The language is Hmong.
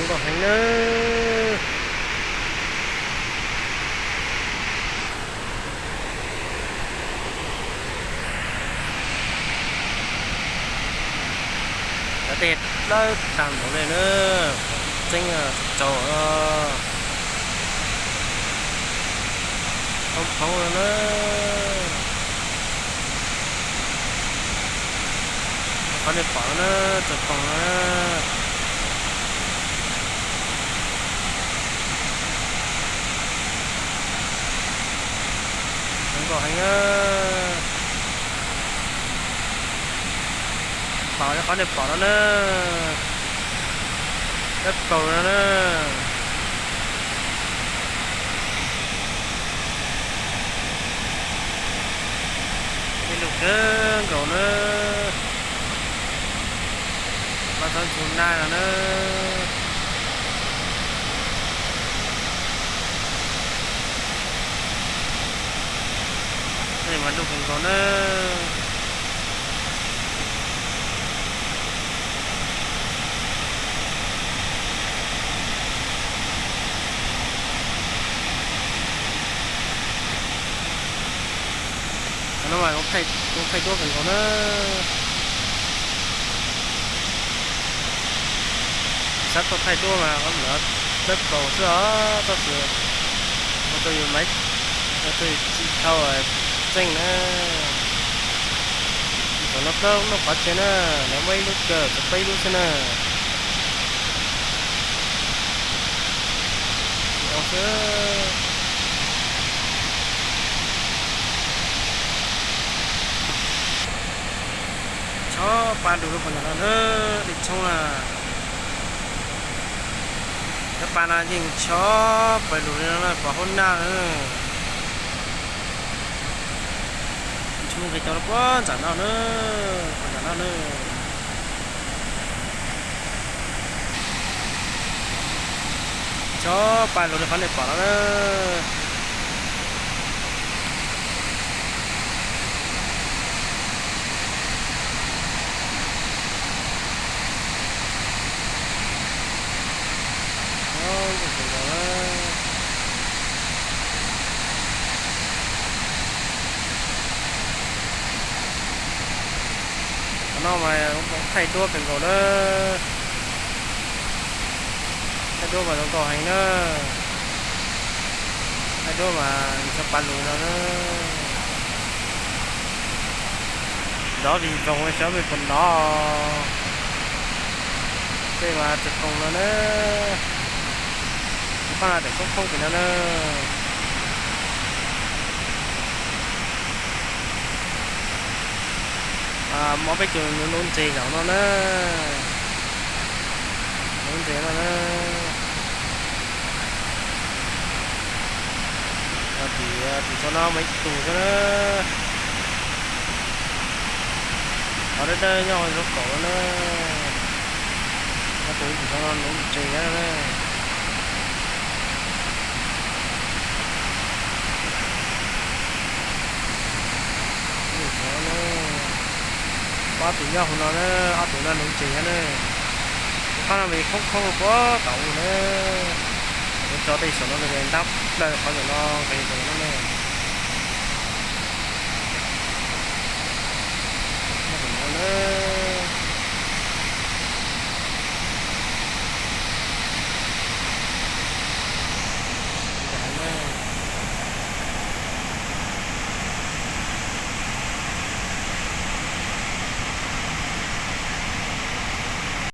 Nkauj heev nawb. Cov dej dawb tag npaum li na, tseeb tsaug tsaug. Phoov phoov no na. Qhov nej pom no na, tawg poog no na. Zoo nkauj heev na. Pom li qhov nej pom no na, dawb paug no na. Ib lub kawg nkaus na, pab txob ntxhua nag no na. Tej mas lub kawg nkaus na. Qhov no mas zoo thaij duab kawg nkaus na. Tsis xav tuaj thaij duab mas qhov ntawd dawb paug xwb os, tab sis ua rau yus maiv, ua rau yus tsis dhau tseej na. Xyov no plaub lub qhov tsev na, lawv muab ib lub kaw txog peb lub xwb na. Ntau xwb. Chob pa lug rau puag ntawm no na, dej tshoob na. Cov pa no yeej chob pa lug li no na, pom hauv naj na. Ntshoo nqis tau rau puag nram no na, puag nram no na. Chob pa lug li qhov nej pom no na. Qhov no mas thaij duab kawg nkaus na. Thaij duab mas zoo nkauj heev na. Thaij duab mas chob pa lug no na. Nrov vig voog xyov mej puas hnov. Tej mas tawg poog no na. Kuv qab no tseem khoob khoob pem no na. Mob peb caug nuv nuv ntses zaum no na. Nuv ntses no na. Tim, tim txog no muaj ib tug xwb na. Qhov dawb dawb nyob hauv kaum no na. Muaj tus ib tim txog no nuv ntses thiab na. Ib tim txog no na. Muaj ob tug nyob hauv no na, ob tug no nuv ntses thiab na. Kuv qab no mas khoob khoob puag tom u na. Kuv tso dej saum no los ntab plaws qhov ntawm no nqis mus ntawm no.